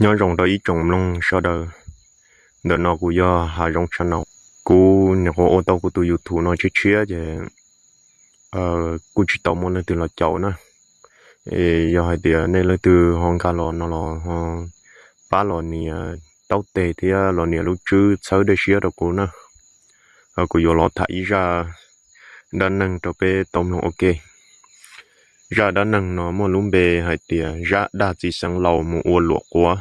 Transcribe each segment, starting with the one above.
Nyob zoo rau ib tsoom mloog sawv daws. Ntawm no kuv yog Hav Zoov Channel. Kuv nyuam qhuav ua tau kuv tus YouTube no tshiab tshiab ces kuj tsis tau muaj leej twg los caum na. Yog hais tias nej leej twg ho nkag los no los ho pab los nias taub teg thiab los nias lub tswb txhawb dej siab rau kuv na. Kuv yuav los tham ib zaj dab neeg rau peb tau mloog ua ke. Zaj dab neeg no muaj lub npe hais tias Zab dag txiv xeev laus mus ua luam quav.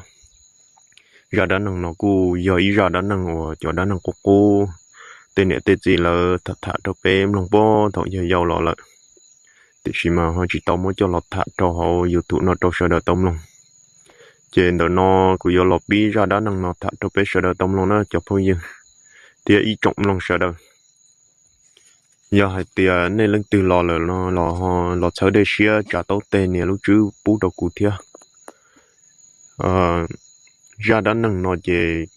Zaj dab neeg no kuj yog ib zaj dab neeg uas cov dab neeg qub qub, tej niam tej txiv lawv tham tham rau peb mloog puag thaum yog yau los lawm. Tiam sis mas ho tsis tau muab coj los tham rau hauv YouTube no rau sawv daws tau mloog. Ces ntawm no kuv yuav los pib zaj dab neeg no tham rau peb sawv daws tau mloog na cov phooj ywg thiab ib tsoom mloog sawv daws. Yog hais tias nej leej twg los lawm no los ho los txhawb dej siab tsa taub teg nias lub tswb pub rau kuv thiab. Zaj dab neeg no ces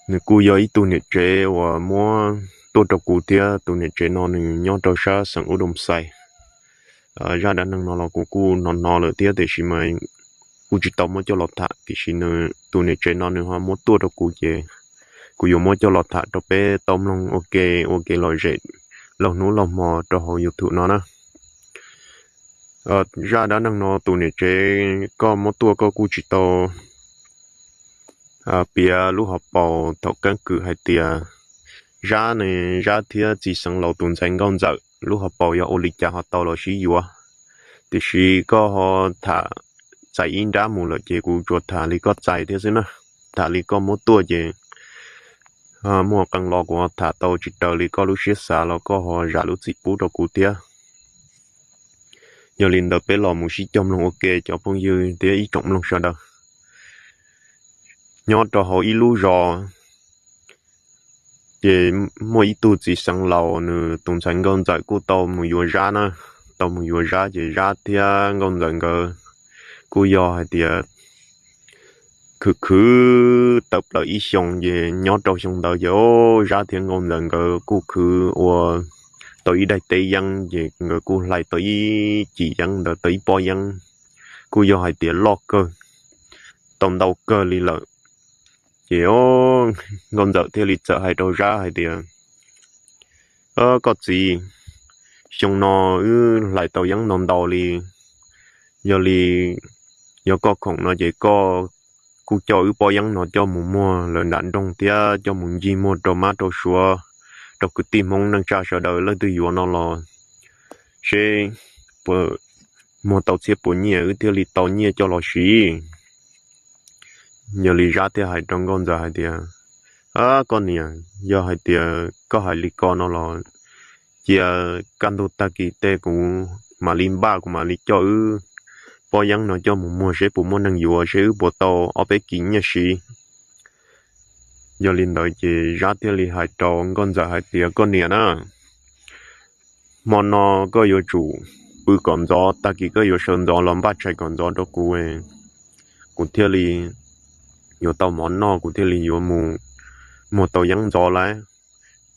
nws kuj yog ib tug niam tsev uas muab tuaj rau kuv thiab. Tus niam tsev no nws nyob rau sab xeev Ub Doo Xais. Zaj dab neeg no los kuv kuj hnov hnov lawm thiab tiam sis mas kuj tsis tau muab coj los tham, tiam sis tus niam tsev no nws ho muab tuaj rau kuv ces kuv yuav muab coj los tham rau peb tau mloog ua ke, ua kev lom zem laug hnub laug hmo rau hauv YouTube no na. Zaj dab neeg no tus niam tsev koj muab tuaj koj kuj tsis tau piav lub hauv paus thaum keeb kwm hais tias Zab ne, Zab thiab txiv xeev laus tus ntxhais nkauj ntxawm lub hauv paus yog ua li cas ho tau los sib yuav. Tiam sis koj ho tham txais ib nrab mus lawm ces kuv tsuas tham li koj txais thiab xwb na. Tham li koj muab tuaj ces muaj qee lo kuv ho tham tau tsis raws li koj lub siab xav los koj ho zam lub txim pub rau kuv thiab. Yog li ntawd peb los mus sib cog mloog ua ke cov phooj ywg thiab ib tsoom mloog sawv daws. Nyob rau hauv ib lub zos ces muaj ib tug txiv xeev laus, nws tus ntxhais nkauj ntxawm kuj tau mus yuav Zab na. Tau mus yuav Zab ces Zab thiab nkauj ntxawm nkawd kuj yog hais tias khwv khwv tawm plaws ib xyoo ces nyob rau xyoo ntawd ces Zab thiab nkauj ntxawm nkawd kuj khwv ua tau ib daim teb yeeb ces nkawd kuj hlais tau ib cim yeeb ntawd tau ib pob yeeb kuj yog hais tias loj kawg, tau ntau kawg li lawm. Ces nkauj ntxawm thiaj li txawm hais rau Zab hais tias, Koj txiv, xyoo no wb hlais tau yeeb ntau ntau li. Yog li, yog koj khoom no ces koj kuj coj wb pob yeeb no coj mus muag lawm nram nroog thiab coj mus ncig muag rau mab rau suav, rau kwv tij Hmoob neej tsa sawv daws leej twg yuav no los seb puas muag tau txhiab puas nyiaj wb thiaj li tau nyiaj coj los siv. Yog li Zab thiaj hais rau nkauj ntxawm hais tias, Koj niam, yog hais tias koj hais li ko no los cia kaj ntug tag kis tej kuv mam li npaj, kuv mam li coj wb pob yeeb no coj mus muag seb puas muaj neeg yuav, seb wb puas tau ob peb kis nyiaj siv. Yog li ntawd ces Zab thiaj li hais rau nkauj ntxawm hais tias, Koj niam na, hmo no koj yuav tsum pw kom ntxov, tag kis koj yuav sawv ntxov los npaj tshais kom ntxov rau kuv, kuv thiaj li yuav tau mov noj, kuv thiaj li yuav mus muag tau yeeb ntxov lawm.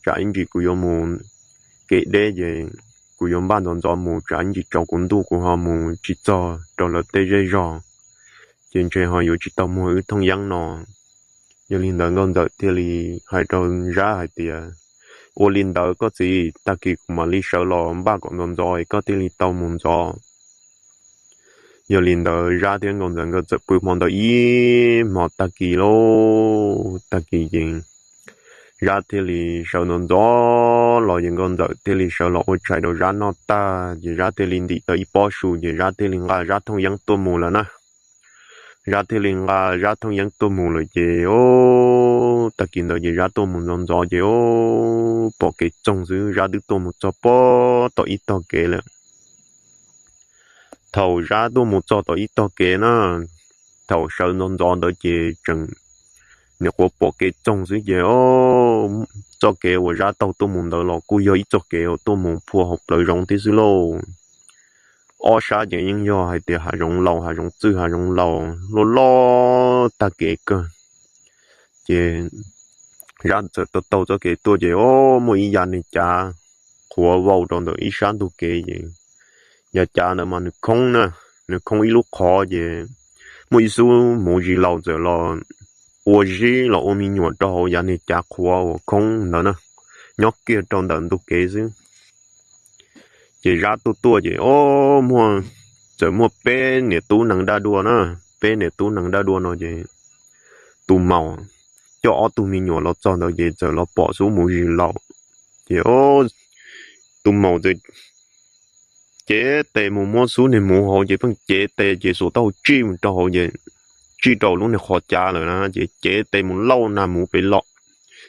Tsam ib ntsis kuv yuav mus kev deb ces kuv yuav npaj ntxov ntxov mus, tsam ib ntsis tsaus kuv ntuj kuv ho mus tsis txog rau lawv tej zej zog, ces ntshe ho yuav tsis tau muag wb thooj yeeb no. Yog li ntawd nkauj ntxawm thiaj li hais rau Zab hais tias, Ua li ntawd koj txiv, tag kis kuv mam li sawv los npaj kom ntxov ntxov es koj thiaj li tau mus ntxov. Yog li ntawd Zab thiab nkauj ntxawm nkawd txawm pw hmo ntawd ib hmo tag kis lauj. Tag kis ces Zab thiaj li sawv ntxov ntxov los ces nkauj ntxawm thiaj li sawv los ua tshais rau Zab noj tag ces Zab thiaj li ntim tau ib pob su ces Zab thiaj li nqa Zab thooj yeeb tuaj mus lawm na. Zab thiaj li nqa Zab thooj yeeb tuaj mus lawm ces, o, tag kis ntawd ces Zab tuaj mus ntxov ntxov ces, o, pom kev txoog xwb, Zab twb tuaj mus txog pem tom ib tog kev lawm. Thaum Zab tuaj mus txog tom ib tog kev na, thaum sawv ntxov ntxov ntawd ces tseem nyuam qhuav pom kev txoog xwb ces, o, txoj kev uas Zab taug tuaj mus ntawd los kuj yog ib txoj kev uas tuaj mus phua hauv plawv zoov thiab xwb lauj. Ob sab ces yeej yog hais tias hav zoov laus, hav zoov txwj, hav zoov laus loj loj tag kev kawg. Ces Zab txawm taug taug txoj kev tuaj ces, o, muaj ib yav niag cav qhuav vau rau ntawm ib sab ntug kev ces yav cav ntawd mas nws khoob na, nws khoob ib lub qhov ces muaj ib xub hmuv zis laus txawm los ua zib los ua me nyuam rau hauv yav niag cav qhuav uas khoob ntawd na, nyob kiag rau ntawm ntug kev xwb. Ces Zab tuaj tuaj ces o, muaj, txawm muaj peb niam tub nees daj dua na, peb niam tub nees daj dua no ces tus maum coj ob tug me nyuam los txog ntawd ces txawm los pom xub hmuv zis laus. Ces o, tus maum txawm cev tes mus muab xub niag hmuv hauv ces pheej cev tes ces xuas taub hau tsij mus rau hauv ces tsij rau lub niag qhov cav lawm na ces cev tes mus lauj nag hmuv pem los,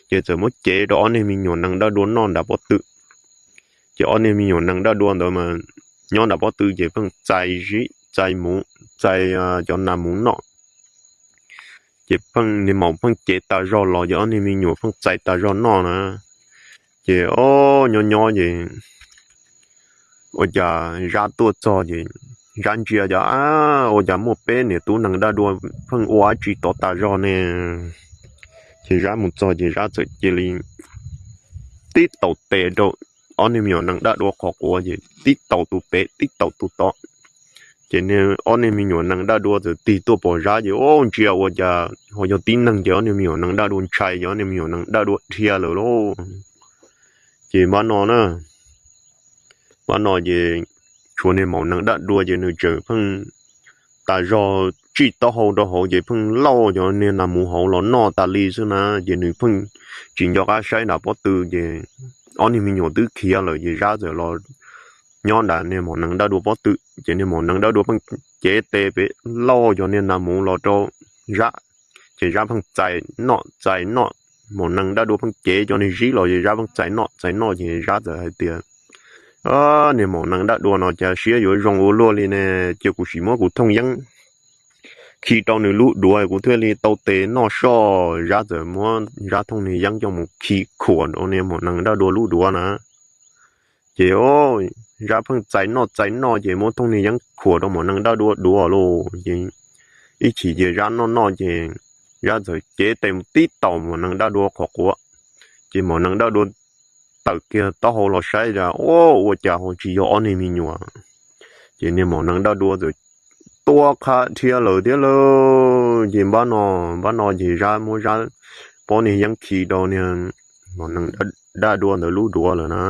ces txawm muab cev rau ob niag me nyuam nees daj dua noj nram pob tw. Ces ob niag me nyuam nees daj dua ntawd mas nyob nram pob tw ces pheej txais zib txais hmuv txais cov nag hmuv noj. Ces pheej niag maum pheej cev tas zog los ces ob niag me nyuam pheej txais tas zog noj na. Ces o, nyob nyob ces ua cas Zab tuaj txog ces Zab ntsia cov a, ua cas muaj peb niam tub nees daj dua pheej ua dab tsi tod tas zog ne. Ces Zab mus txog ces Zab txawm cia li tib taus tes rau ob niag me nyuam nees daj dua qhov quav ces tib taus tus pem tib taus tus tod. Ces ob niag me nyuam nees daj dua txawm tig tuaj pom Zab ces o, ntsia ua cas ho yog tib neeg ces ob niag me nyuam nees daj dua ntshai ces ob niag me nyuam nees daj dua dhia lawm lauj. Ces npab no na, npab no ces tshuav niag maum nees daj dua ces nws tseem pheej tas zog tsij taub hau rau hauv ces pheej lauj cov niag nag hmuv hauv los noj tas li xwb na. Ces nws pheej tsis nco qab saib nram pob tw ces ob niag me nyuam twb khiav lawm ces Zab txawm los nyob nram niag maum nees daj dua pob tw. Ces niag maum nees daj dua pheej cev tes pem lauj cov niag nag hmuv los rau Zab. Ces Zab pheej txais noj txais noj, maum nees daj dua pheej cev cov niag zib los ces Zab pheej txais noj txais noj ces Zab txawm hais tias, niag maum nees daj dua no cas siab yuav zoo ua luaj li ne, cia kuv sim muab kuv thooj yeeb khi rau nws lub duav kuv thiaj li tau tes noj soj. Zab txawm muab Zab thooj niag yeeb coj mus khi khuam rau niag maum nees daj dua lub duav na. Ces o, Zab pheej txais noj txais noj ces muab thooj niag yeeb khuam rau maum nees daj dua duav lauj. Ces ib chim ces Zab noj noj ces Zab txawm cev tes mus tib taus maum nees daj dua qhov quav. Ces maum nees daj dua tawm kiag taub hau los saib tas, o, ua cas ho tsis yog ob niag me nyuam. Ces niag maum nees daj dua txawm tua qha dhia lawm thiab lauj. Ces npab no, npab no ces Zab muab Zab pob niag yeeb khi rau niag maum nees daj dua ntawd lub duav lawm na.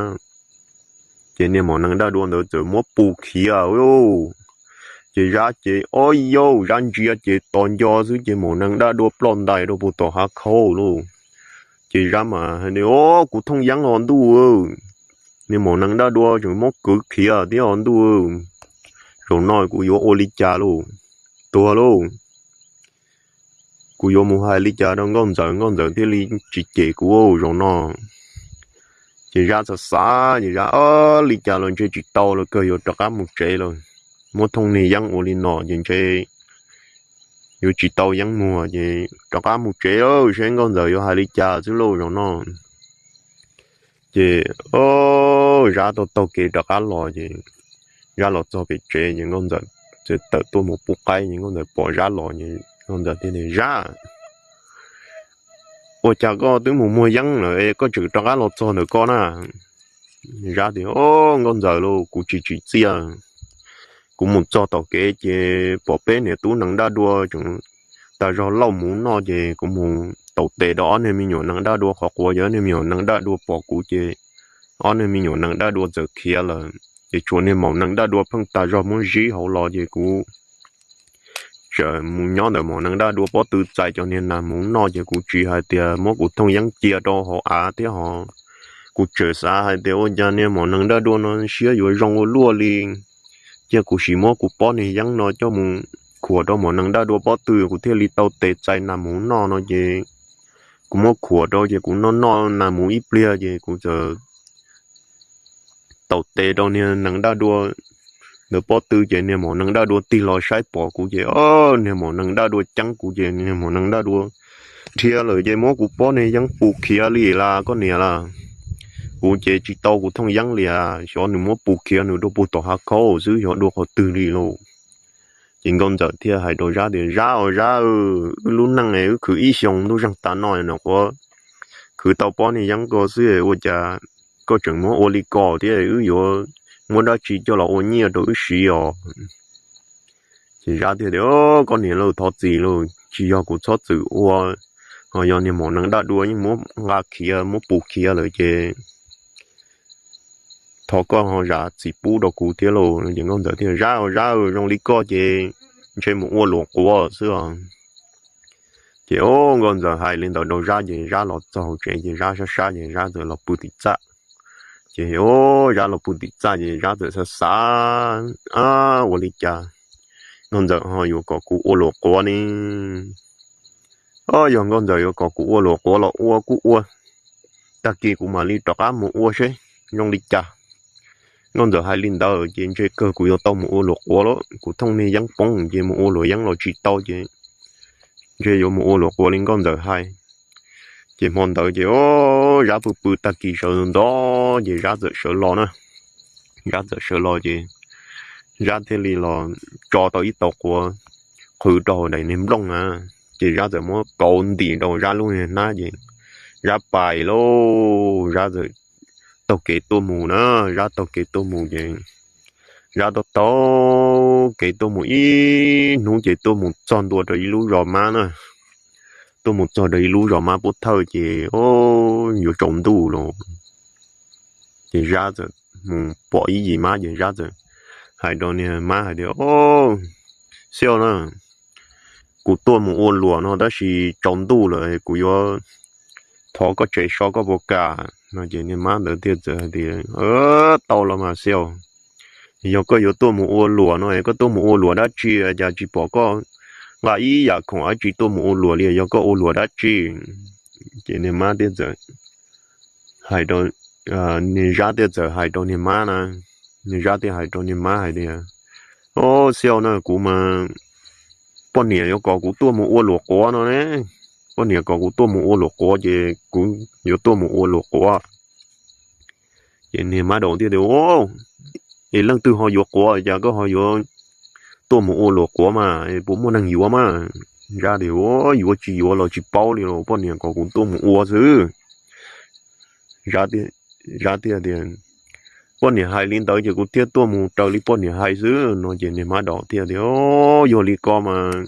Ces niag maum nees daj dua ntawd txawm muab pus khiav lauj. Ces Zab ces o, yauj, Zab ntsia ces tos nco xwb ces maum nees daj dua ploj ntais rau puag tom hav khaub lauj. Ces Zab mas hais tias, o, kuv thooj yeeb os ntuj. Niag maum nees daj dua tseem muab kwv khiav thiab os ntuj. Zaum no kuv yuav ua li cas lauj? Tuag lauj. Kuv yuav mus hais li cas rau nkauj ntxawm, nkauj ntxawm thiaj li tsis cem kuv zaum no. Ces Zab xav xav ces Zab, o, li cas los ntshe tsis tau lawm, kawg yuav rov qab mus tsev lawm. Muab thooj niag yeeb ua li no ces ntshe yuav tsis tau yeeb muag ces rov qab mus tsev lawm, seb nkauj ntxawm yuav hais li cas xwb lauj zaum no. Ces o, Zab taug taug kev rov qab los ces Zab los txog pem tsev ces nkauj ntxawm txawm tawm tuaj mus pub qaib ces nkauj ntxawm pom Zab los ces nkauj ntxawm thiaj tias, Zab, ua cas koj twb mus muag yeeb lawm es koj tseem rov qab los txog ntawm koj na? Zab tias, o, nkauj ntxawm lauj, kuv tsis tsim txiaj. Kuv mus txog tom kev ces pom peb niam tub nees daj dua tseem tas zog lauj muv noj ces kuv mus taus tes rau ob niag me nyuam nees daj dua qhov quav, ces ob niag me nyuam nees daj dua pom kuv ces ob niag me nyuam nees daj dua txawm khiav lawm. Ces tshuav niag maum nees daj dua pheej tas zog muab zib hauv los ces kuv tseem mus nyob ntawm maum nees daj dua pob tw txais cov niag nas muv noj ces kuv tsis hais tias muab kuv thooj yeeb cia rau hauv av thiab hos. Kuv tseem xav hais tias ua cas niag maum nees daj dua no siab yuav zoo ua luaj li. Cia kuv sim muab kuv pob niag yeeb no coj mus khuam rau maum nees daj dua pob tw kuv thiaj li tau tes txais nas muv noj no ces kuv muab khuam rau ces kuv noj noj nas muv ib pliag ces kuv txawm taus tes rau niag nees daj dua ntawd pob tw ces niag maum nees daj dua tig los saib pom kuv ces niag maum nees daj dua ceeb kuv ces niag maum nees daj dua dhia lawm ces muab kuv pob niag yeeb pus khiav li las koj niam las. Kuv ces tsis tau kuv thooj yeeb li as, xyov nws muab pus khiav nws rau puag tom hav khaub xwb xyov dua qhov twg li lauj. Ces nkauj ntxawm thiaj hais rau Zab tias Zab os Zab, wb lub neej wb khwv ib xyoos ntuj zeeg tas no no qhuav khwv tau pob niag yeeb ko xwb ua cas koj tseem muab ua li ko thiab wb yuav muab dab tsi coj los ua nyiaj rau wb siv os. Ces Zab thiaj tias, Koj niam lauj, thov txim lauj, tsis yog kuv txhob txwm ua, ho yog niag maum neeg daj dua yeej muab nqa khiav muab pus khiav lawm ces thov koj ho zam txim pub rau kuv thiab lauj. Ces Nkauj Ntxawm thiaj, Zab, Zab, zoo li koj ces ntshe mus ua luam quav xwb os. Ces o, Nkauj Ntxawm hais li ntawd rau Zab ces Zab los txog hauv tsev ces Zab sab sab ces Zab txawm los pw tim txaj. Ces o, Zab los pw tim txaj ces Zab txawm xav xav, Ab, ua li cas Nkauj Ntxawm ho yuav kom kuv ua luam quav ne? O, yog Nkauj Ntxawm yuav kom kuv ua luam quav los ua kuj ua, tag kis kuv mam li rov qab mus ua seb zoo li cas. Nkauj Ntxawm hais li ntawd ces ntshe kawg kuv yuav tau mus ua luam quav lawm, kuv thooj niag yeeb poob ces mus ua luam yeeb los tsis tau ces ntshe yuav mus ua luam quav li Nkauj Ntxawm hais. Ces hmo ntawd ces o, Zab pw pw tag kis sawv ntxov ces Zab txawm sawv los na. Zab txawm sawv los ces Zab thiaj li los tso tau ib tau quav qhwv rau hauv daim niag nplooj na, ces Zab txawm muab kauv ntim rau Zab lub niag hnab ces Zab pais lauj, Zab txawm taug kev tuaj mus na. Zab taug kev tuaj mus ces Zab taug taug kev tuaj mus ib hnub ces tuaj mus txog ntua rau ib lub zos mab na, tuaj mus txog rau ib lub zos mab pub thawj ces o, yuav tsaus ntuj lawm. Ces Zab txawm mus pom ib yim mab ces Zab txawm hais rau niag mab hais tias, O, Xiauj na, kuv tuaj mus ua luam no tab sis tsaus ntuj lawm, kuv yuav thov koj tsev so koj puas kam? No ces niag mab ntawd thiaj txawm hais tias, Tau los mas Xiauj, yog koj yuav tuaj mus ua luam no es koj tuaj mus ua luam dab tsi, cas tsis pom koj nqa ib yam khoom dab tsi tuaj mus ua luam li, yog koj ua luam dab tsi? Ces niag mab thiaj txawm hais rau, niag Zab thiaj txawm hais rau niag mab na, niag Zab thiaj hais rau niag mab hais tias, O, Xiauj na, kuv mas poj niam yuav kom kuv tuaj mus ua luam quav no ne, poj niam kom kuv tuaj mus ua luam quav ces kuv yuav tuaj mus ua luam quav. Ces niag mab daum thiaj tias, Es leej twg ho yuav quav, cas koj ho yuav tuaj mus ua luam quav mas, puas muaj neeg yuav mas? Zab tias, Yuav tsis yuav los tsis paub li los, poj niam kom kuv tuaj mus ua xwb. Zab thiaj tias, Poj niam hais li ntawd ces kuv thiaj tuaj mus raws li poj niam hais xwb. No ces niag mab daum thiaj tias, Yog li ko mas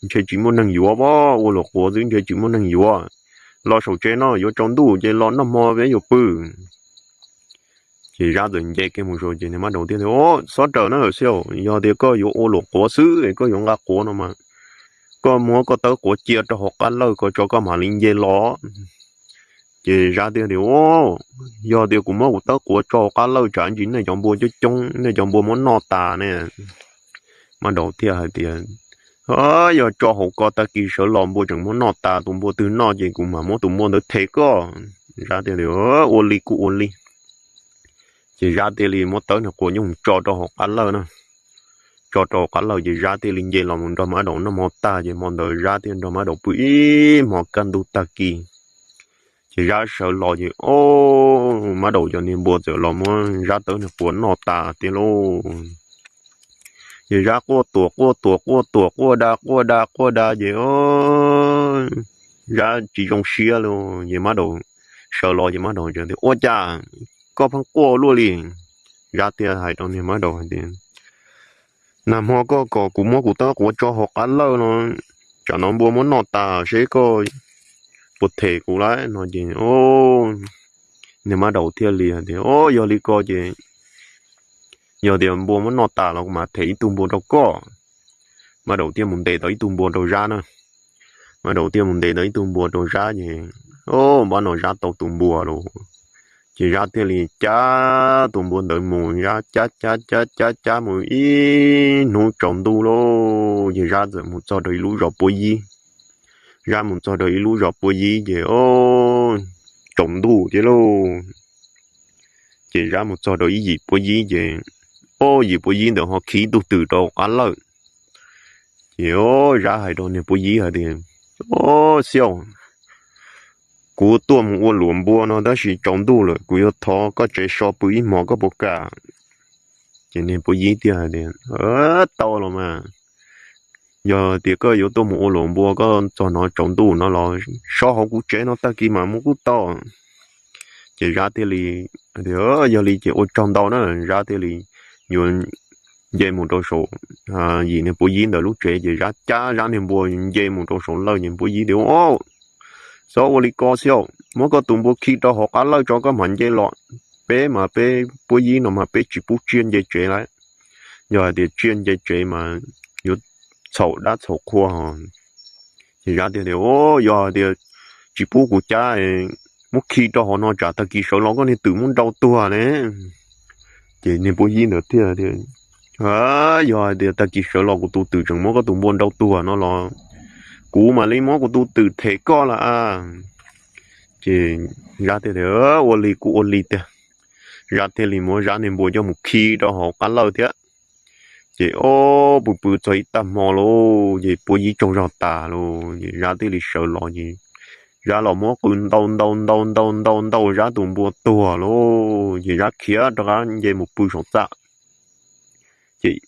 ntshe tsis muaj neeg yuav, ua luam quav xwb ntshe tsis muaj neeg yuav. Los saum tsev no yuav tsaus ntuj ces los noj hmo peb yuav pw. Ces Zab txawm nce kiag mus saud ces niag mab daum thiaj tias, Xob rawm na Xiauj, yog tias koj yuav ua luam quav xwb es koj yuav nqa quav no mas koj muab koj tawb quav cia rau hauv qab lawj ko tso koj mam li nce los. Ces Zab thiaj tias, Yog tias kuv muab kuv tawb quav tso hauv qab lawj tsam ntsis nej cov npua coob coob nej cov npua muab noj tas ne. Mab daum thiaj hais tias, Yog tso hauv ko tag kis sawv los npua tseem muab noj tas, tus npua twg noj ces kuv mam muab tus npua ntawd them koj. Zab thiaj tias, Ua li kuj ua li. Ces Zab thiaj li muab tawb niag quav nyooj tso rau hauv qab lawj na. Tso rau hauv qab lawj ces Zab thiaj li nce los mus nrog mab daum noj hmo tag ces hmo ntawd Zab thiaj nrog mab daum pw ib hmos kaj ntug tag kis. Ces Zab sawv los ces, o, mab daum cov niag npua txawm los muab Zab tawb niag quav noj tas tiag lauj. Ces Zab quaj tuam quaj tuam quaj tuam quaj da quaj da quaj da ces, o, Zab tsis zoo siab li. Ces mab daum sawv los ces mab daum tias, Ua cas koj pheej quaj luaj li? Zab thiaj hais rau niag mab daum hais tias, Nag hmo koj kom kuv muab kuv tawb quav tso hauv qab lawj no, tsam no npua muab noj tas seb koj puas them kuv lawm no ces, o, niag mab daum thiaj li hais tias, O, yog li ko ces yog tias npua muab noj tas los kuv mam them ib tug npua rau koj. Mab daum thiaj mus ntes tau ib tug npua rau Zab na. Mab daum thiaj mus ntes tau ib tug npua rau Zab ces, o, npab no Zab tau tus npua lawm. Ces Zab thiaj li cab tus npua ntawd mus, Zab cab cab cab cab cab mus ib hnub tsaus ntuj lauj, ces Zab txawm mus txog rau ib lub zos puab yib. Zab mus txog rau ib lub zos puab yib ces, o, tsaus ntuj thiab lauj. Ces Zab mus txog rau ib yim puab yib ces, o, yim puab yib ntawd ho khi ib tug twm rau qab lawj. Ces, o, Zab hais rau niag puab yib hais tias, O, Xiauj, kuv tuaj mus ua luam npua no tab sis tsaus ntuj lawm, kuv yuav thov koj tsev so pw ib hmos koj puas kam? Ces niag puab yib thiaj hais tias, Tau los mas, yog tias koj yuav tuaj mus ua luam npua koj txog no tsaus ntuj no los so hauv kuv tsev no tag kis mam mus kuj tau. Ces Zab thiaj li, Yog li ces ua tsaug ntau na. Zab thiaj li yuav nce mus rau saum, yim niag puab yib ntawm lub tsev ces Zab cab Zab niag npua nce mus rau saum lawj ces puab yib tias, Xyov ua li ko xwb, muab koj tus npua khi rau hauv qab lawj tso koj mam nce los. Peb mas peb puab yib no mas peb tsis pub tsiaj nce tsev lawm. Yog hais tias tsiaj nce tsev mas yuav txhaum dab txhaum qhua. Ces Zab thiaj tias, Yog hais tias tsis pub kuv cab, muab khi rau hauv no tsam tag kis sawv los koj niag twm muab nrau tuag ne. Ces niag puab yib ntawd thiaj tias, Yog hais tias tag kis sawv los kuv tus twm tseem muab koj tus npua nrau tuag no los kuv mam li muab kuv tus twm them koj lawm. Ces Zab thiaj tias, Ua li kuj ua li tiag. Zab thiaj li muab Zab niag npua coj mus khi rau hauv qab lawj thiab. Ces ob pw pw txog ib tag hmo lauj, ces puab yib tsaug zog tas lauj, ces Zab thiaj li sawv los ces Zab los muab qws ntaus ntaus ntaus ntaus ntaus ntaus Zab tus npua tuag lauj, ces Zab khiav rov qab nce mus pw saum txaj. Ces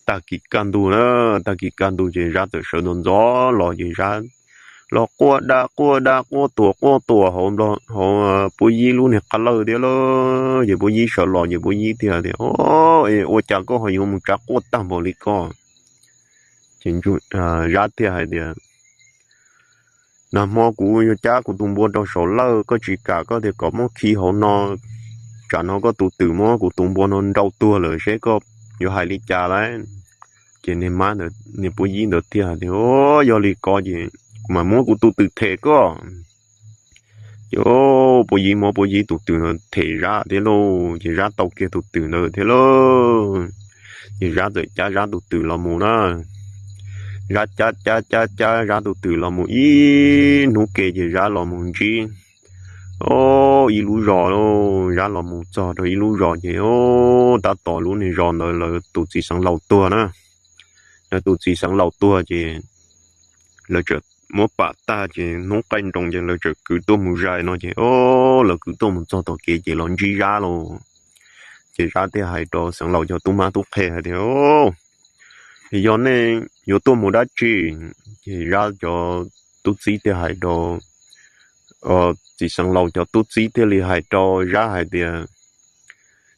tag kis kaj ntug na, tag kis kaj ntug ces Zab txawm sawv ntxov ntxov los ces Zab los quaj da quaj da quaj tuam quaj tuam hauv, hauv puab yib lub niag qab lawj thiab lauj. Ces puab yib sawv los ces puab yib thiaj tias, Ua cas koj ho yuav mus tsav quaj tag npaum li koj? Ces Zab thiaj hais tias, Nag hmo kuv yuav cab kuv tus npua rau saum lawj koj tsis kam, koj tias kom muab khi hauv no, tsam no koj tus twm muab kuv tus npua no nrau tuag lawm seb koj yuav hais li cas lawm. Ces niag puab yib ntawd thiaj tias, Yog li ko ces kuv mam muab kuv tus twm them koj. Ces puab yib muab puab yib tus twm ntawd them Zab thiab lauj, ces Zab tau kiag tus twm ntawd thiab lauj. Ces Zab txawm cab Zab tus twm los mus na. Zab cab cab cab cab Zab tus twm los mus ib hnub ke ces Zab los mus ntsib, o, ib lub zos lauj. Zab los mus txog rau ib lub zos ces, o, tab tom lub niag zos ntawd lawv tus txiv xeev laus tuag na. Lawv tus txiv xeev laus tuag ces lawv txawm muab pam tag ces hnub qaij nroos ces lawv txawm kwv tuaj mus zais no ces, o, lawv kwv tuaj mus txog tom kev ces los ntsib Zab lauj. Ces Zab thiaj hais rau xeev laus cov tub mab tub qhe hais tias, Yog nej yuav tuaj mus dab tsi? Ces Zab cov tub txib thiaj hais rau, txiv xeev laus cov tub txib thiaj li hais rau Zab hais tias,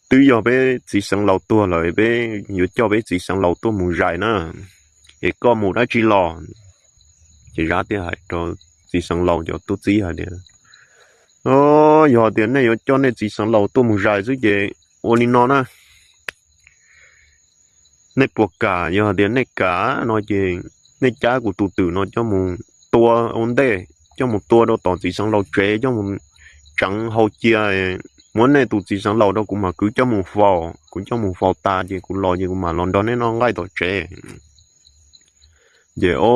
Twb yog peb txiv xeev laus tuag lawm, peb yuav coj peb txiv xeev laus tuaj mus zais na, es koj mus dab tsi los? Ces Zab thiaj hais rau txiv xeev laus cov tub txib hais tias, Yog tias nej yuav coj nej txiv xeev laus tuaj mus zais xwb ces ua li no na, nej puas kam? Yog tias nej kam no ces nej cab kuv tus twm no coj mus tua ua ntej, coj mus tua rau tom txiv xeev laus tsev, coj mus tseev hau cia, muab nej tus txiv xeev laus rau kuv mam kwv coj mus faus, kuv coj mus faus tas ces kuv los ces kuv mam los nrog nej noj nqaij tom tsev. Ces, o,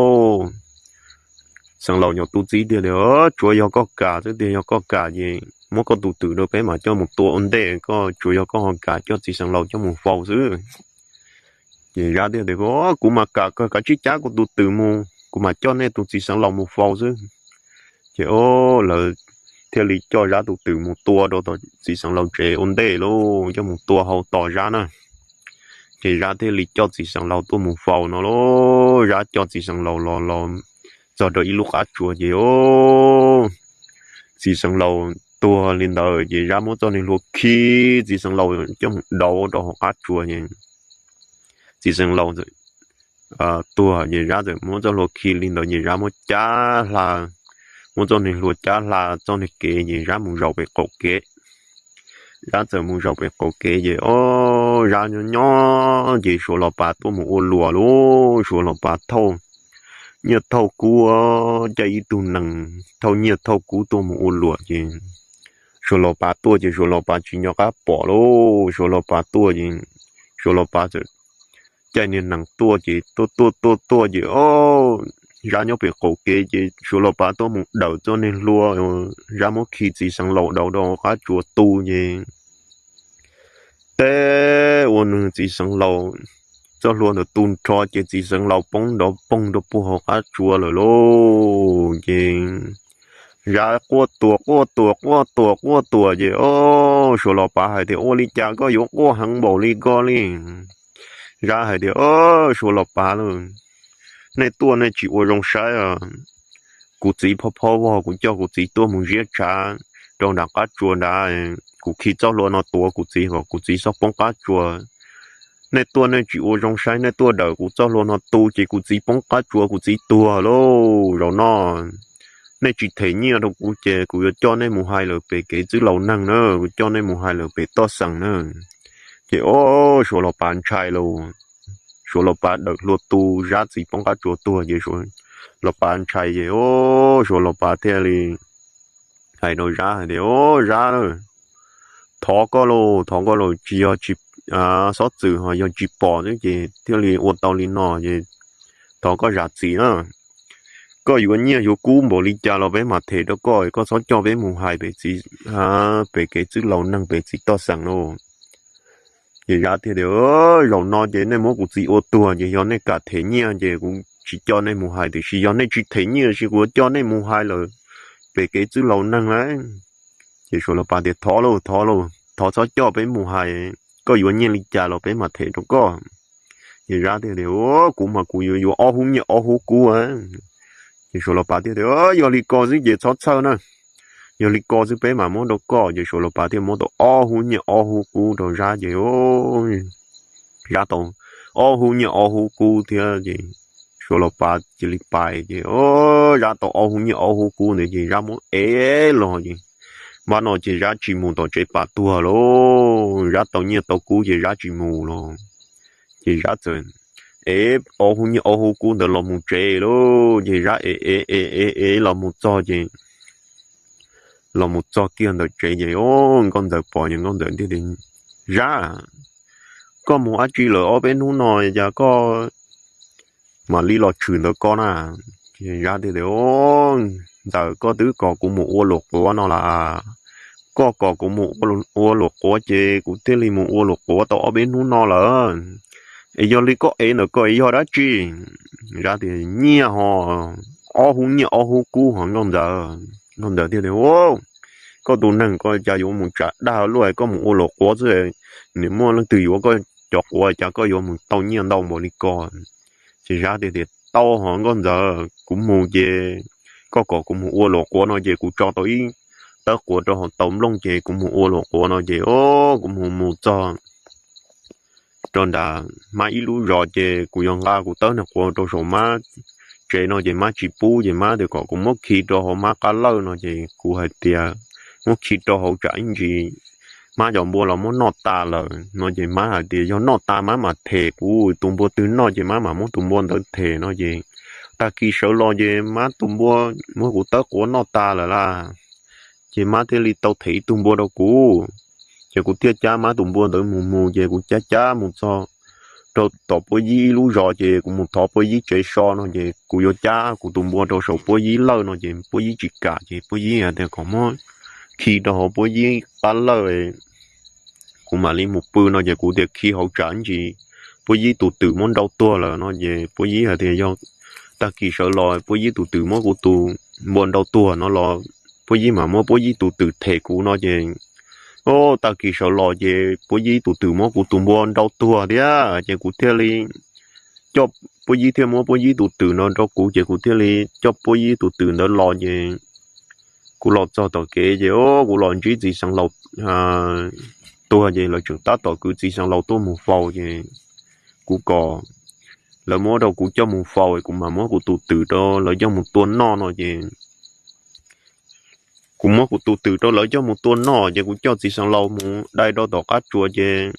xeev laus cov tub txib thiaj tias, Tsuav yog koj kam xwb, tias yog koj kam ces muab koj tus twm rau peb mam coj mus tua ua ntej, koj tsuav yog koj ho kam coj txiv xeev laus coj mus faus xwb. Ces Zab thiaj tias, Kuv mam kam, koj kav tsij cab kuv tus twm mus, kuv mam coj nej tus txiv xeev laus mus faus xwb. Ces, o, lawv thiaj li coj Zab tus twm mus tua rau tom txiv xeev laus tsev ua ntej lauj, coj mus tua hau tos Zab na. Ces Zab thiaj li coj txiv xeev laus tuaj mus faus no lauj. Zab coj txiv xeev laus los los txog rau ib lub qab tsua ces, o, txiv xeev laus tuag li ntawd ces Zab muab txoj niag hlua khi txiv xeev laus coj mus dauv rau hauv qab tsua ces txiv xeev laus tuag ces Zab txawm muab txoj hlua khi li ntawd ces Zab muab cab hla, muab txoj niag hlua cab hla txoj niag kev ces Zab mus zaum pem qaum kev. Zab txawm mus zaum pem qaum kev ces, o, Zab nyob nyob ces Suav Los Pav tuaj mus ua luam lauj. Suav Los Pav thauj nyiaj thauj kub, caij ib tug nees thauj nyiaj thauj kub tuaj mus ua luam ces Suav Los Pav tuaj ces Suav Los Pav tsis nco qab pom lauj. Suav Los Pav tuaj ces Suav Los Pav txawm caij niag nees tuaj ces tuaj tuaj tuaj tuaj ces, o, Zab nyob pem qaum kev ces Suav Los Pav tuaj mus dawm txoj niag hlua Zab muab khi txiv xeev laus dauv rau qab tsua tu ces teb ua nws txiv xeev laus txoj hlua ntawd tu nrho ces txiv xeev laus poob nrov poog rau puag hauv qab tsua lawm lauj. Ces Zab quaj tuag quaj tuag quaj tuag quaj tuag ces, o, Suav Los Pav hais tias, Ua li cas koj yuav quaj heev npaum li ko li? Zab hais tias, O, Suav Los Pav lauj, nej tuaj nej tsis ua zoo saib, kuv txiv phob phob vog, kuv coj kuv txiv tuaj mus ziab tshav rau nram qab tsua nrad, kuv khi txoj hlua no tuav kuv txiv kom kuv txiv txhob poob qab tsua. Nej tuaj nej tsis ua zoo saib, nej tuaj dawm kuv txoj hlua no tu ces kuv txiv poob qab tsuas, kuv txiv tuag lauj. Zaum no nej tsis them nyiaj rau kuv ces kuv yuav coj nej mus hais lawm pem kev txwj laus neeg na, kuv coj nej mus hais lawm pem toj xeem na. Ces o, Suav los pav ntshai lauj. Suav los pav dawm hlua tu, Zab txiv poob qab tsuas tuag ces los pav ntshai ces o, Suav los pav thiaj li hais rau Zab hais tias, O, Zab, thov koj lauj, thov koj lauj, tsis yog tsis, xob txwm ho yog tsis pom xwb ces thiaj li ua tau li no ces thov koj zam txim na. Koj yuav nyiaj yuav kub npaum li cas los peb mam them rau koj, koj txhob coj peb mus hais pem txiv, pem kev txwj laus neeg pem txiv toj xeem lauj. Ces Zab thiaj tias, Zaum no ces nej muab kuv txiv ua tuag ces yog nej kam them nyiaj ces kuv tsis coj nej mus hais, tiam sis yog nej tsis them nyiaj ces kuv yuav coj nej mus hais lawm pem kev txwj laus neeg lauj. Ces Suav los pav tias, Thov lauj, thov lauj, thov txhob coj peb mus hais, koj yuav nyiaj li cas los peb mam them rau koj. Ces Zab thiaj tias, Kuv mas kuv yuav yuav ob hub nyiaj ob hub kub. Ces Suav los pav thiaj tias, Yog li ko xwb ces txhob txhawj na, yog li ko xwb peb mam muab rau koj. Ces Suav los pav thiaj muab tau ob hub nyiaj ob hub kub rau Zab ces Zab tau ob hub nyiaj ob hub kub thiab ces Suav los pav cia li pais ces Zab tau ob hub nyiaj ob hub kub ntawd ces Zab muab ev los ces, npaj no ces Zab tsis mus tom tsev pam tuag lauj. Zab tau nyiaj tau kub ces Zab tsis mus los. Ces Zab txawm ev ob hub nyiaj ob hub kub ntawd los mus tsev lauj. Ces Zab ev ev ev ev ev los mus txog ces los mus txog kiag ntawm tsev ces o, Nkauj Ntxawm pom ces Nkauj Ntxawm thiaj tias, Zab, koj mus dab tsi lawm ob peb hnub no cas koj mam li los tshwm ntawm ko na? Ces Zab thiaj tias, Ntxawm, koj twb kom kuv mus ua luam quav no las. Koj kom kuv mus ua luam quav ces kuv thiaj li mus ua luam quav tau ob peb hnub no lawm. Es yog li koj ev ntawm ko es yog dab tsi? Zab tias, Nyiaj ho, ob hub nyiaj ob hub kub ho Nkauj Ntxawm. Nkauj Ntxawm thiaj tias, Koj tus neeg ko cas yuav mus tsam dag luaj, koj mus ua luam quav xwb, nim muaj leej twg yuav koj cov quav cas koj yuav mus tau nyiaj ntau npaum li ko? Ces Zab thiaj tias, Tau ho Nkauj Ntxawm, kuv mus ces koj kom kuv mus ua luam quav no ces kuv tso tau ib tawb quav rau hauv taus nplooj ces kuv mus ua luam quav no ces o, kuv mus mus txog rau nram mab ib lub zos ces kuv yuav nqa kuv tawb niag quav rau saum mab tsev no ces mab tsis pub ces mab tias kom kuv muab khi rau hauv mab qab lawj no ces kuv hais tias muab khi rau hauv tsam ib ntsis mab cov npua los muab noj tas lawm no ces mab hais tias yog noj tas mab mam them kuv, tus npua twg noj ces mab mam muab tus npua ntawd them no ces tag kis sawv los ces mab tus npua muab kuv tawb quav noj tas lawm las. Ces mab thiaj li tau them ib tug npua rau kuv, ces kuv thiaj cab mab tus npua ntawd mus mus ces kuv cab cab mus txog rau tom puab yib ib lub zos ces kuv mus thov puab yib tsev so no ces kuv yuav cab kuv tus npua rau saum puab yib lawj no ces puab yib tsis kam ces puab yib hais tias kom muab khi rau hauv puab yib qab lawj, kuv mam li mus pw no ces kuv tias khi hauv tsam ntsis puab yib tus twm muab nrau tuag lawm no ces puab yib hais tias yog tag kis sawv los puab yib tus twm muab kuv tus npua nrau tuag no los puab yib mam muab puab yib tus twm them kuv no ces o, tag kis sawv los ces puab yib tus twm muab kuv tus npua nrau tuag thiab ces kuv thiaj li coj, puab yib thiaj muab puab yib tus twm no rau kuv ces kuv thiaj li coj puab yib tus twm ntawd los ces kuv los txog tom kev ces o, kuv los ntsib txiv xeev laus tuag ces lawv tseem tab tom kwv txiv xeev laus tuaj mus faus ces kuv kom lawv muab rau kuv coj mus faus kuv mam muab kuv tus twm rau lawv coj mus tua noj no ces kuv muab kuv tus twm rau lawv coj mus tua noj ces kuv coj txiv xeev laus mus dai rau tom qab tsuas ces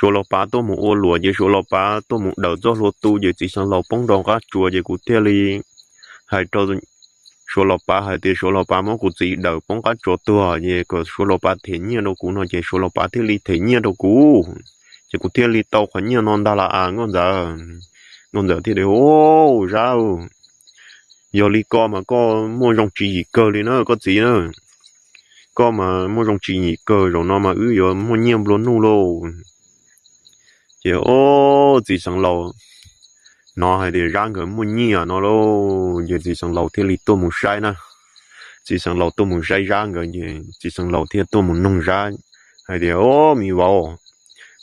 Suav los pav tuaj mus ua luam ces Suav los pav tuaj mus dawm txoj hlua tu ces txiv xeev laus poob rau qab tsuas ces kuv thiaj li hais rau Suav los pav hais tias Suav los pav muab kuv txiv dawm poob qab tsuas tuag ces kom Suav los pav them nyiaj rau kuv no ces Suav los pav thiaj li them nyiaj rau kuv ces kuv thiaj li tau qhov nyiaj no ntag las as Nkauj Ntxawm. Nkauj Ntxawm thiaj tias, Zab, yog li ko mas koj muaj zoo tswv yim kawg li na koj txiv na. Koj mas muaj zoo tswv yim kawg, zaum no mas wb yuav muaj nyiaj nplua nuj lauj. Ces o, txiv xeev laus hnov hais tias Zab nkawd muaj nyiaj no lauj, ces txiv xeev laus thiaj li tuaj mus saib na. Txiv xeev laus tuaj mus saib Zab nkawd ces txiv xeev laus thiaj tuaj mus noog Zab hais tias, O, me vauv,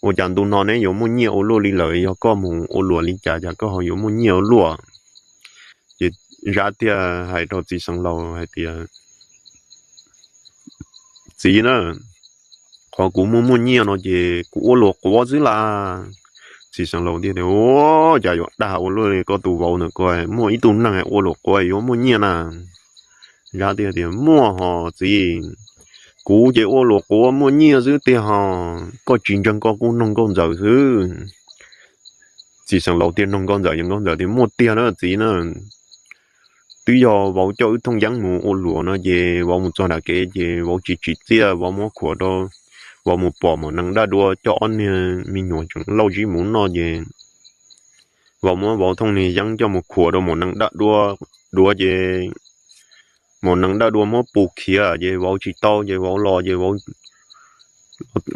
ua cas ntu no neb yuav muaj nyiaj ua luaj li lawm? Yog koj mus ua luam li cas cas koj ho yuav muaj nyiaj ua luaj? Ces Zab thiaj hais rau txiv xeev laus hais tias, Txiv na, qhov kuv muaj muaj nyiaj no ces kuv ua luam quav xwb las. Txiv xeev laus thiaj tias, Ua cas yuav dag ua luaj li, koj tus vauv ntawm ko muaj ib tug neeg ua luam quav yuav muaj nyiaj na? Zab thiaj tias, Muaj hos txiv, kuv ces ua luam quav muaj nyiaj xwb tiag hos, koj tsis ntseeg koj kuj noog nkauj ntxawm xwb. Txiv xeev laus thiaj noog nkauj ntxawm, nkauj ntxawm tias, Muaj tiag na txiv na, twb yog vauv coj wb thooj yeeb mus ua luam no ces vauv mus txog nram kev ces vauv tsis tsim txiaj, vauv muab khuam rau, vauv mus pom maum nees daj dua coj ob niag me nyuam tseem lauj zib mus noj ces vauv muab vauv thooj niag yeeb coj mus khuam rau maum nees daj dua, dua ces maum nees daj dua muab pus khiav ces vauv tsis tau ces vauv los ces vauv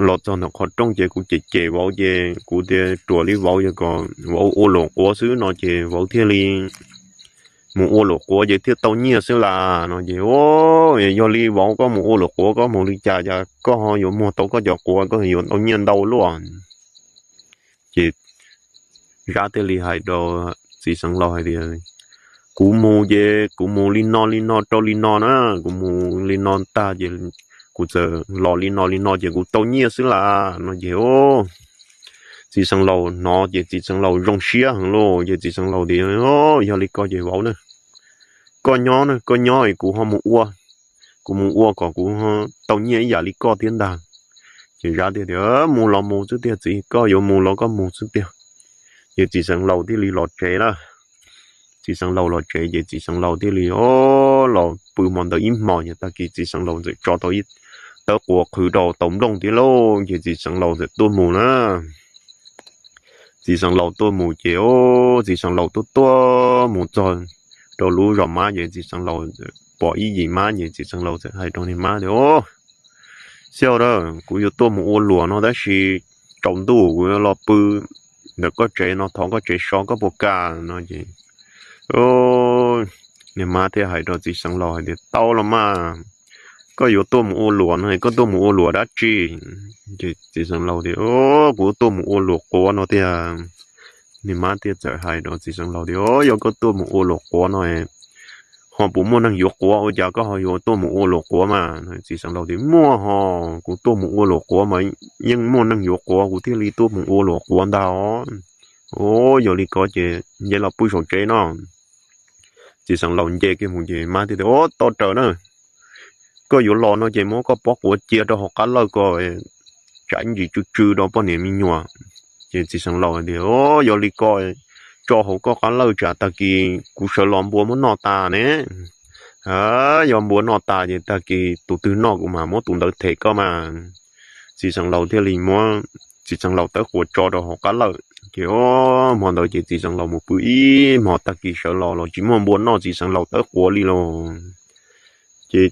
los txog ntawm qhov rooj ces kuv cem cem vauv ces kuv tias ruam li vauv yog kom vauv ua luam quav xwb no ces vauv thiaj li mus ua luam quav ces thiaj tau nyiaj xwb las no ces, Yog li vauv koj mus ua luam quav koj mus li cas cas koj ho yuav muag tau koj cov quav koj yuav tau nyiaj ntau luaj? Ces Zab thiaj li hais rau txiv xeev laus hais tias, Kuv mus ces kuv mus li no li no rau li no na, kuv mus li no tag ces kuv txawm los li no li no ces kuv tau nyiaj xwb las no ces, txiv xeev laus hnov ces txiv xeev laus zoo siab heev lauj ces txiv xeev laus tias, Yog li koj ces vauv na, koj nyob na, koj nyob es kuv ho mus ua, kuv mus ua kom kuv tau nyiaj ib yam li koj thiab ntag. Ces Zab thiaj tias, Mus los mus xwb tiag txiv, koj yuav mus los koj mus xwb tiag. Ces txiv xeev laus thiaj li los tsev na. Txiv xeev laus los tsev ces txiv xeev laus thiaj li los pw hmo ntawd ib hmos ces tag kis txiv xeev laus txawm tso tau ib tawb quav qhwv rau tau nplooj thiab lauj ces txiv xeev laus txawm tuaj mus na. Txiv xeev laus tuaj mus ces, txiv xeev laus tuaj tuaj mus txog rau lub zos mab ces txiv xeev laus pom ib yim mab ces txiv xeev laus txawm hais rau niag mab tias, Xib hawm, kuv yuav tuaj mus ua luam no tab sis tsaus ntuj kuv yuav los pw ntawm koj tsev no thov koj tsev so koj puas kam no ces niag mab thiaj hais rau txiv xeev laus hais tias, Tau los mas, koj yuav tuaj mus ua luam no koj tuaj mus ua luam dab tsi? Ces txiv xeev laus tias, Kuv tuaj mus ua luam quav no tiag. Niag mab thiaj txawm hais rau txiv xeev laus tias, Yog koj tuaj mus ua luam quav no ho puas muaj neeg yuav quav ua cas koj ho yuav tuaj mus ua luam quav mas? Txiv xeev laus tias, Muaj hos, kuv tuaj mus ua luam quav mas yeej muaj neeg yuav quav kuv thiaj li tuaj mus ua luam quav ntag os. Yog li ko ces nce los pw saum tsev no. Txiv xeev laus nce kiag mus ces mab thiaj tias, Ua tau raws na, koj yuav los no ces muab koj pob quav cia rau hauv qab lawj ko, tsam ib ntsis tsw tsw rau poj niam me nyuam. Ces txiv xeev laus tias, Yog li ko tso hauv koj qab lawj tsam tag kis kuv sawv los npua muab noj tas ne. Yog npua noj tas ces tag kis tus twg noj kuv mas muab tus ntawd them koj mas. Txiv xeev laus thiaj li muab txiv xeev laus tawb quav tso rau hauv qab lawj ces hmo ntawd ces txiv xeev laus mus pw ib hmos tag kis sawv los los tsis muaj npua noj txiv xeev laus tawb quav li los. Ces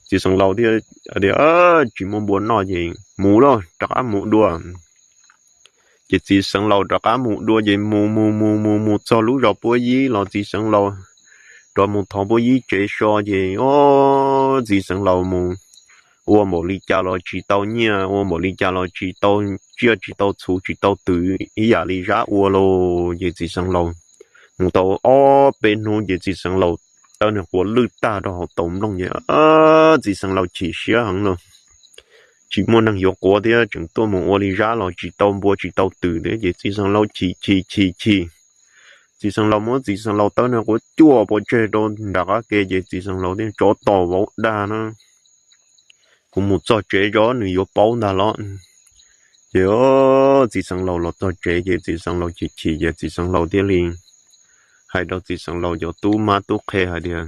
txiv xeev laus thiaj tias, Tsis muaj npua noj ces mus lauj, rov qab mus dua. Ces txiv xeev laus rov qab mus dua ces mus mus mus mus mus txog lub zos puab yib los txiv xeev laus rov mus thov puab yib tsev so ces, o, txiv xeev laus mus ua npaum li cas los tsis tau nyiaj, ua npaum li cas los tsis tau tsiaj tsis tau txhu tsis tau twm ib yam li Zab ua los. Ces txiv xeev laus mus tau ob peb hnub ces txiv xeev laus tawb niag quav lwj tag rau hauv taus nplooj ces txiv xeev laus chim siab heev los tsis muaj neeg yuav quav thiab tseem tuaj mus ua li Zab los tsis tau npua tsis tau twm thiab ces txiv xeev laus chim chim chim chim. Txiv xeev laus muab txiv xeev laus tawb niag quav cuaj pov tseg rau nram qab ke ces txiv xeev laus thiaj tsov tos vauv dag na, kuv mus txog tsev zov nws yuav paub ntag los. Ces txiv xeev laus los txog tsev ces txiv xeev laus chim chim ces txiv xeev laus thiaj li hais rau txiv xeev laus cov tub mab tub qhe hais tias,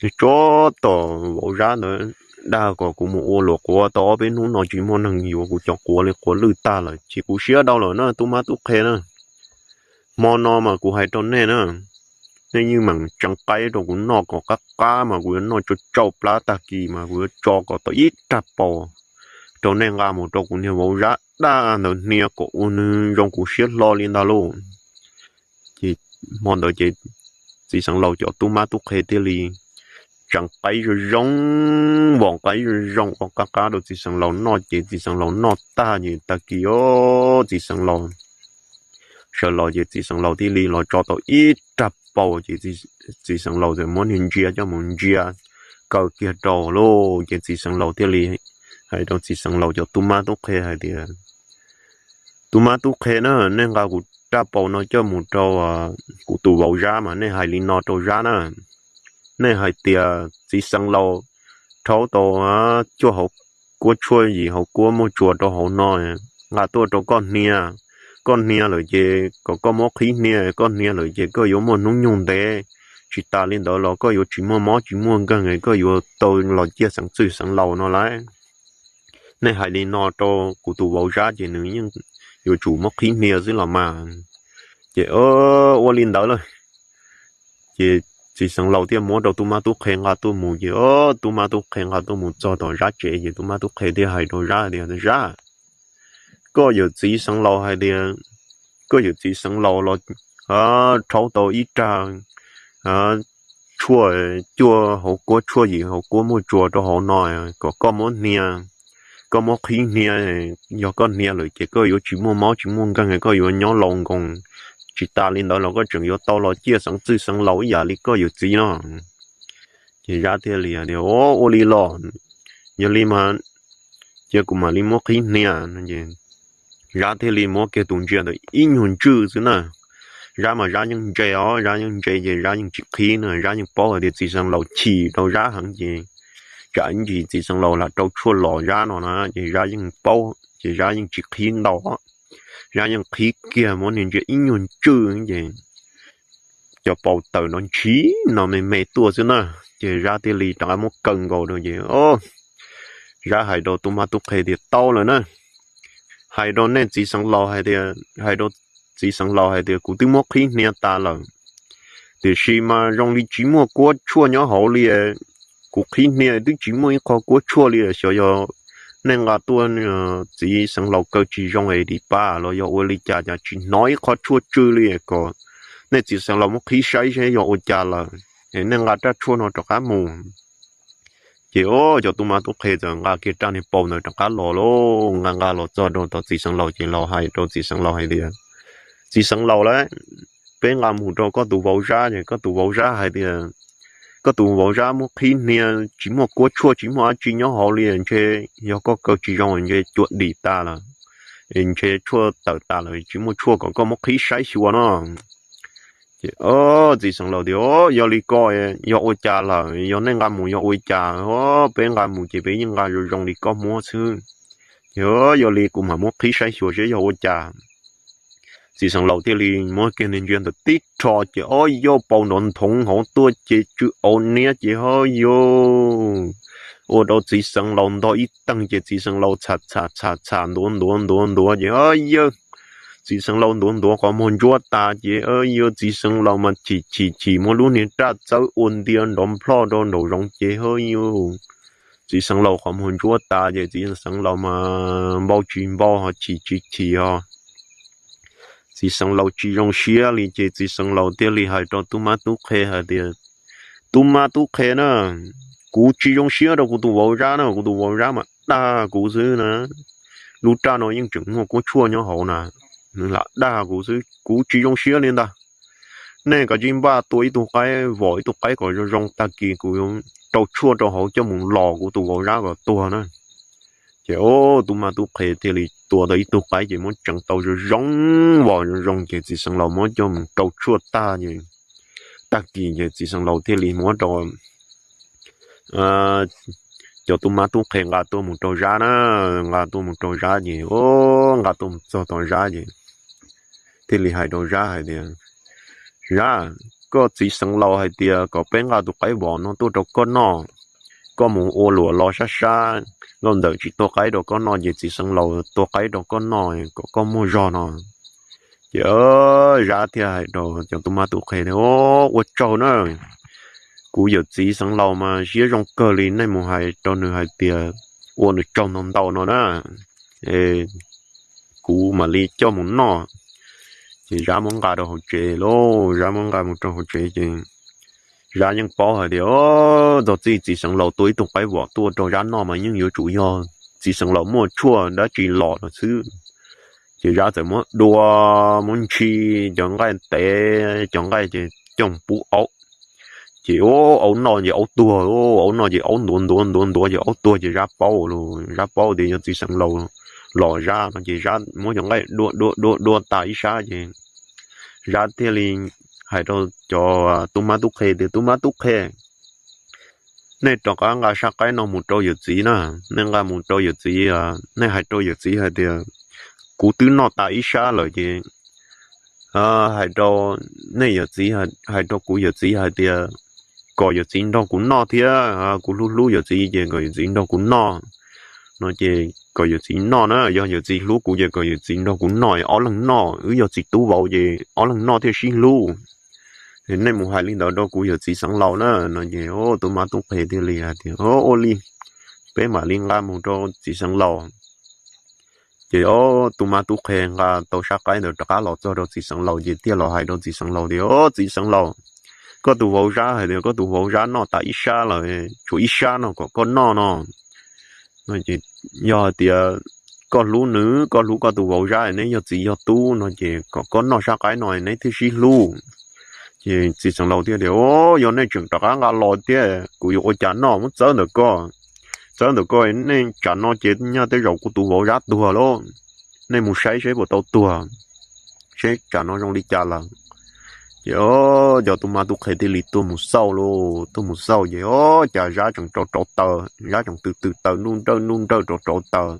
Tsov tom vauv Zab ntawd dag kom kuv mus ua luam quav tau ob peb hnub no tsis muaj neeg yuav kuv cov quav li, quav lwj tag lawm ces kuv siab dhau lawm na tub mab tub qhe na. Hmo no mas kuv hais rau nej na, nej yeej meem tseev qaib rau kuv noj kom qab qab mas kuv yuav noj tsau tsau plab tag kis mas kuv yuav tso kom tau ib rag paus rau nej nqa mus rau kuv niag vauv Zab dag ntawd hnia kom ua nws zoo kuv siab hlo li ntag lauj. Ces hmo ntawd ces txiv xeev laus cov tub mab tub qhe thiaj li tseev qaib zoo zoo, vom qaib zoo zoo ua qab qab rau txiv xeev laus noj ces txiv xeev laus noj tag ces tag kis o, txiv xeev laus sawv los ces txiv xeev laus thiaj li los tso tau ib rag paus ces txiv xeev laus txawm muab niag ntsia coj mus ntsia kaw kiag rau lauj ces txiv xeev laus thiaj li hais rau txiv xeev laus cov tub mab tub qhe hais tias, tub mab tub qhe na, nej nqa kuv raj paus no coj mus rau kuv tus vauv Zab mas nej hais li no rau Zab na, nej hais tias txiv xeev laus rhaub tau cuaj hauv kuab tshuaj yim hauv kuab muaj tsuas rau hauv no, nqa tuaj rau koj hnia. Koj hnia lawm ces kom koj muab qhib hnia, koj hnia lawm ces koj yuav muaj hnub nyoog ntev, tsis tas li ntawd los koj yuav tsis muaj mob tsis muaj nkeeg, koj yuav tau los ciaj xeev txwj xeev laus no lauj. Nej hais li no rau kuv tus vauv Zab ces nws yeej yuav tsum muab qhib hnia xwb los mas. Ces ua li ntawd lawm, ces txiv xeev laus thiaj muab rau tub mab tub qhe nqa tuaj mus. Ces tub mab tub qhe nqa tuaj mus txog tom Zab tsev ces tub mab tub qhe thiaj hais rau Zab tias, Zab, koj yawm txiv xeev laus hais tias, koj yawm txiv xeev laus los rhaub tau ib raj tshuaj, cuaj hauv kuab tshuaj yim hauv kuab muaj tsuas rau hauv no, kom koj muab hnia, koj muab qhib hnia. Yog koj hnia lawm ces koj yuav tsis muaj mob tsis muaj nkeeg, koj yuav nyob laus nkoos, tsis tas li ntawd los koj tseem yuav tau los ciaj xeev txwj xeev laus ib yam li koj yawm txiv no. Ces Zab thiaj li tias, Ua li los, yog li mas cia kuv mam li muab qhib hnia. Zab thiaj li muab kiag tus ntsia ntawd ib nyuag ntswj xwb na. Zab mas Zab yeej ntse os, Zab yeej ntse ces Zab yeej tsis qhib na, Zab yeej paub hais tias txiv xeev laus chim rau Zab heev ces tsam ib ntsis txiv xeev laus lam rau tshuaj los Zab no na ces Zab yeej paub ces Zab yeej tsis qhib ntau. Zab yeej qhib kiag muab niag ntsia ib nyuag ntswj ces cov paus tawm no ntshiv no me me tuaj xwb na. Ces Zab thiaj li rov qab muab kaw nkaus rau ces Zab hais rau tub mab tub qhe tias, Tau lawm na, hais rau nej txiv xeev laus hais tias, hais rau txiv xeev laus hais tias kuv twb muab qhib hnia tas lawm, tiam sis mas zoo li tsis muaj kuab tshuaj nyob hauv li. Kuv qhib hnia twb tsis muaj ib qho kuab tshuaj li, xyov yog nej nqa tuaj txiv xeev laus kaw tsis zoo es dim pa los yog ua li cas cas tsis hnov ib qho tshuaj tsw li, kom nej txiv xeev laus muab qhib saib seb yog ua cas lawm, nej nqa raj tshuaj no rov qab mus. Ces cov tub mab tub qhe txawm nqa kiag raj niag paus ntawd rov qab los lauj. Nqa nqa los txog rau tom txiv xeev laus ces los hais rau txiv xeev laus hais tias, Txiv xeev laus lauj, peb nqa mus rau koj tus vauv Zab es koj tus vauv Zab hais tias koj tus vauv Zab muab qhib hnia, tsis muaj kuab tshuaj tsis muaj dab tsi nyob hauv li, ntshe yog koj kaw tsis zoo ntshe cua dim tas lawm, ntshe tshuaj tawm tas lawm tsis muaj tshuaj, kom koj muab qhib saib xyuas no. Ces txiv xeev laus tias, Yog li ko yog ua cas lawm, yog nej nqa mus yog ua cas? Peb nqa mus ces peb yeej nqa zoo zoo li koj muab xwb. Ces yog li kuv mam muab qhib saib xyuas seb yog ua cas. Txiv xeev laus thiaj li muab kiag niag ntsia ntawm tib rho ces ob yauj paus nrov nthoov hauv tuaj ces tsw au niab ces ho yus ua rau txiv xeev laus ntog ib teeg ces txiv xeev laus txham txham txham txham ntuav ntuav ntuav ntuav ces yawg, txiv xeev laus ntuav ntuav qhov muag ntsuab tas ces yawg txiv xeev laus mas chim chim chim muab lub niag raj txawb ua ntia nrov nplhoj rau nraum zoov ces ho yus, txiv xeev laus qhov muag ntsuab tas ces txiv xeev laus mas npau tsis npau ho chim tsis chim ho. Txiv xeev laus tsis zoo siab li ces txiv xeev laus thiaj li hais rau tub mab tub qhe hais tias, Tub mab tub qhe na, kuv tsis zoo siab rau kuv tus vauv Zab na, kuv tus vauv Zab mas dag kuv xwb na. Lub raj no yeej tseem muaj kuab tshuaj nyob hauv na, nws lam dag kuv xwb, kuv tsis zoo siab li ntag. Nej kav tsij npaj tua ib tug qaib, vom ib tug qaib kom zoo zoo, tag kis kuv rau tshuaj rau hauv coj mus los kuv tus vauv Zab kom tuag na. Ces tub mab tub qhe thiaj li tua tau ib tug qaib ces muab tseev tau zoo zoo, vom zoo zoo ces txiv xeev laus muab coj mus rau tshuaj tag ces tag kis ces txiv xeev laus thiaj li muab rau cov tub mab tub qhe nqa tuaj mus rau Zab na. Nqa tuaj mus rau Zab ces, nqa tuaj mus txog tom Zab ces thiaj li hais rau Zab hais tias, Zab, koj txiv xeev laus hais tias kom peb nqa tus qaib vom no tuaj rau koj noj, koj mus ua luam los sab sab, los ntawm tsis tua qaib rau koj noj ces txiv xeev laus tua qaib rau koj noj kom koj muaj zog no. Ces Zab thiaj hais rau cov tub mab tub qhe tias, Ua tsaug na, kuv yawm txiv xeev laus mas siab zoo kawg li, nej mus hais rau nws hais tias ua nws tsaug ntau ntau no na, kuv mam li coj mus noj. Ces Zab muab nqa rau hauv tsev lauj, Zab muab nqa mus rau hauv tsev ces Zab yeej paub hais tias txog txij txiv xeev laus tua ib tug qaib vom tuaj rau Zab noj mas yeej yuav tsum yog txiv xeev laus muaj tshuaj dab tsi los lawm xwb. Ces Zab txawm muab dua, muab ntshis cov nqaij ntev, cov nqaij ces coj mus pub aub, Ces aub noj ces aub tuag, aub noj ces aub ntuav ntuav ntuav ntuav ces aub tuag ces Zab paub lawm, Zab paub tias yog txiv xeev laus los Zab no ces Zab muab cov nqaij dua dua dua dua tas ib sab ces Zab thiaj li hais rau cov tub mab tub qhe tias, Tub mab tub qhe, nej rov qab nqa sab qaib no mus rau yawm txiv na, nej nqa mus rau yawm txiv, nej hais rau yawm txiv hais tias kuv twb noj tas ib sab lawm ces hais rau nej yawm txiv, hais rau kuv yawm txiv hais tias kom yawm txiv nrog kuv noj thiab, kuv hlub hlub yawm txiv ces kom yawm txiv nrog kuv noj no ces kom yawm txiv noj na, yog yawm txiv hlub kuv ces kom yawm txiv nrog kuv noj, ob leeg noj, wb yog txiv tub vauv ces ob leeg noj thiaj sib hlub. Nej mus hais li ntawd rau kuv yawm txiv xeev laus na no ces tub mab tub qhe thiaj li hais tias, Ua li, peb mam li nqa mus rau txiv xeev laus. Ces tub mab tub qhe nqa tau sab qaib ntawd rov qab los txog rau txiv xeev laus ces thiaj los hais rau txiv xeev laus tias, Txiv xeev laus, koj tus vauv Zab hais tias koj tus vauv Zab noj tas ib sab lawm, tshuav ib sab no kom koj noj no. Yog hais tias koj hlub nws, koj hlub koj tus vauv Zab, neb yog txiv yog tub no ces kom koj noj sab qaib no neb thiaj sib hlub. Ces txiv xeev laus thiaj tias, Yog nej tseem rov qab nqa los thiab kuv yuav ua cas noj, muab txawb ntawm koj, txawb ntawm koj, nej tsam no ces nyaj tej zaum kuv tus vauv Zab tuag lauj, nej mus saib seb puas tau tuag, seb tsam no zoo li cas lawm. Ces cov tub mab tub qhe thiaj li tuaj mus xauj lauj, tuaj mus xauj ces o, cas Zab tseem rauv rauv taws, Zab tseem tw tw taws nruj nrawj nruj nrawj rauv rauv taws.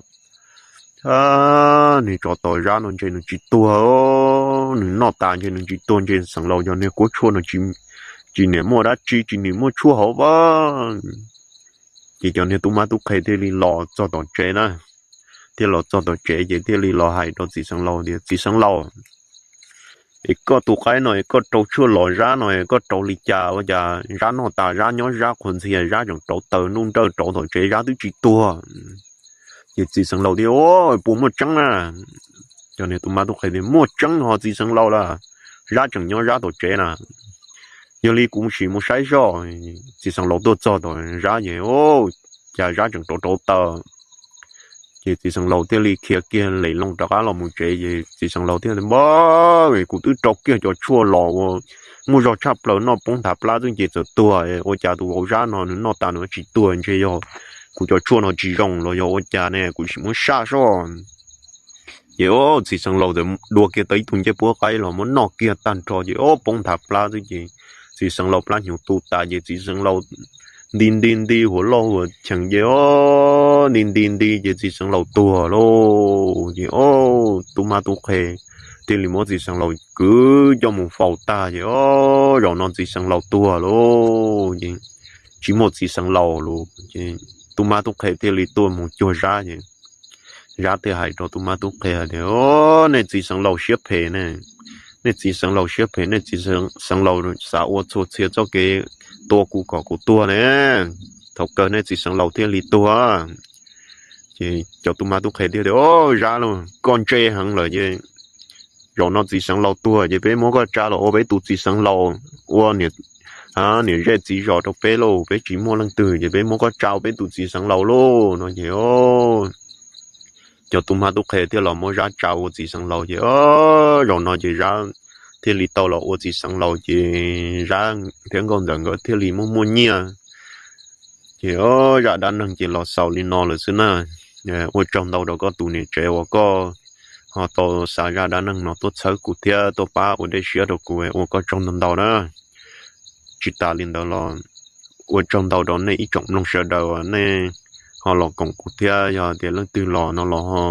Nws tsov tom Zab no ntshe nws tsis tuag, nws noj tas ntshe nws tsis tuag, ntshe xeev laus cov niag kuab tshuaj no tsis niam muaj dab tsi, tsis niam muaj tshuaj hauv vaj. Ces cov niag tub mab tub qhe thiaj li los txog tom tsev na, thiaj los txog tom tsev ces thiaj li los hais rau txiv xeev laus tias, Txiv xeev laus, es koj tus qaib no es koj rau tshuaj los Zab no es koj rau li cas ua cas Zab noj tas Zab nyob Zab qhuas ntxhias, Zab tseem rauv taws nruj nrawj rauv tom tsev, Zab twb tsis tuag. Ces txiv xeev laus tias, Puas muaj tseeb na? Cov niag tub mab tub qhe tias, Muaj tseeb ho txiv xeev laus las, Zab tseem nyob Zab tom tsev na. Yog li kuv sim mus saib zoj. Txiv xeev laus tuaj txog tom Zab ces o, cas Zab tseem rauv rauv taws. Ces txiv xeev laus thiaj li khiav kiag lem loo rov qab los mus tsev ces txiv xeev laus thiaj tias, Npab, kuv twb rau kiag cov tshuaj los uas muaj zog tshaj plaws noj poob nthav plab xwb ces txawm tuag, ua cas tus vauv Zab no nws noj tas nws tsis tuag, ntshe yog kuv cov tshuaj no tsis zoo los yog ua cas ne, kuv sim muab saj soj. Ces o, txiv xeev laus txawm dua kiag tau ib tug ncej puab qaib los muab noj kiag tag nrho ces o, poob nthav plab xwb ces txiv xeev laus plab hnyuv tu tas ces txiv xeev laus nti nti nti huv loj huv cheem ces o, nti nti nti ces txiv xeev laus tuag lauj. Ces o, tub mab tub qhe thiaj li muab txiv xeev laus kwv coj mus faus tag ces o, zaum no txiv xeev laus tuag lauj. Ces tsis muaj txiv xeev laus lawm ces tub mab tub qhe thiaj li tuaj mus cuag Zab ces Zab thiaj hais rau tub mab tub qhe hais tias, O, nej txiv xeev laus siab phem ne, nej txiv xeev laus siab phem, nej txiv xeev laus xav ua txhua txhia txoj kev tua kuv kom kuv tuag ne, thaum kawg nej txiv xeev laus thiaj li tuag. Ces cov tub mab tub qhe thiaj tias, O, Zab lauj, koj ntse heev lawm ces zaum no txiv xeev laus tuag ces peb muab koj tsa los ua peb tus txiv xeev laus, ua niam zej txiv zos rau peb lauj, peb tsis muaj leej twg ces peb muab koj tsa ua peb tus txiv xeev laus lauj no ces o, cov tub mab tub qhe thiaj los muab Zab tsa ua txiv xeev laus ces o, zaum no ces Zab thiaj li tau los ua txiv xeev laus ces Zab thiab Nkauj Ntxawm nkawd thiaj li muaj muaj nyiaj. Ces o, zaj dab neeg ces los xaus li no lawm xwb na. Ua tsaug ntau rau koj tus niam tsev uas koj ho tau xa zaj dab neeg no tuaj txhawb kuv thiab tuaj pab ua dej siab rau kuv, ua koj tsaug ntau ntau na. Tsis tas li ntawd los ua tsaug ntau rau nej ib tsoom mloog sawv daws uas nej ho los koom kuv thiab yog tias leej twg los no los ho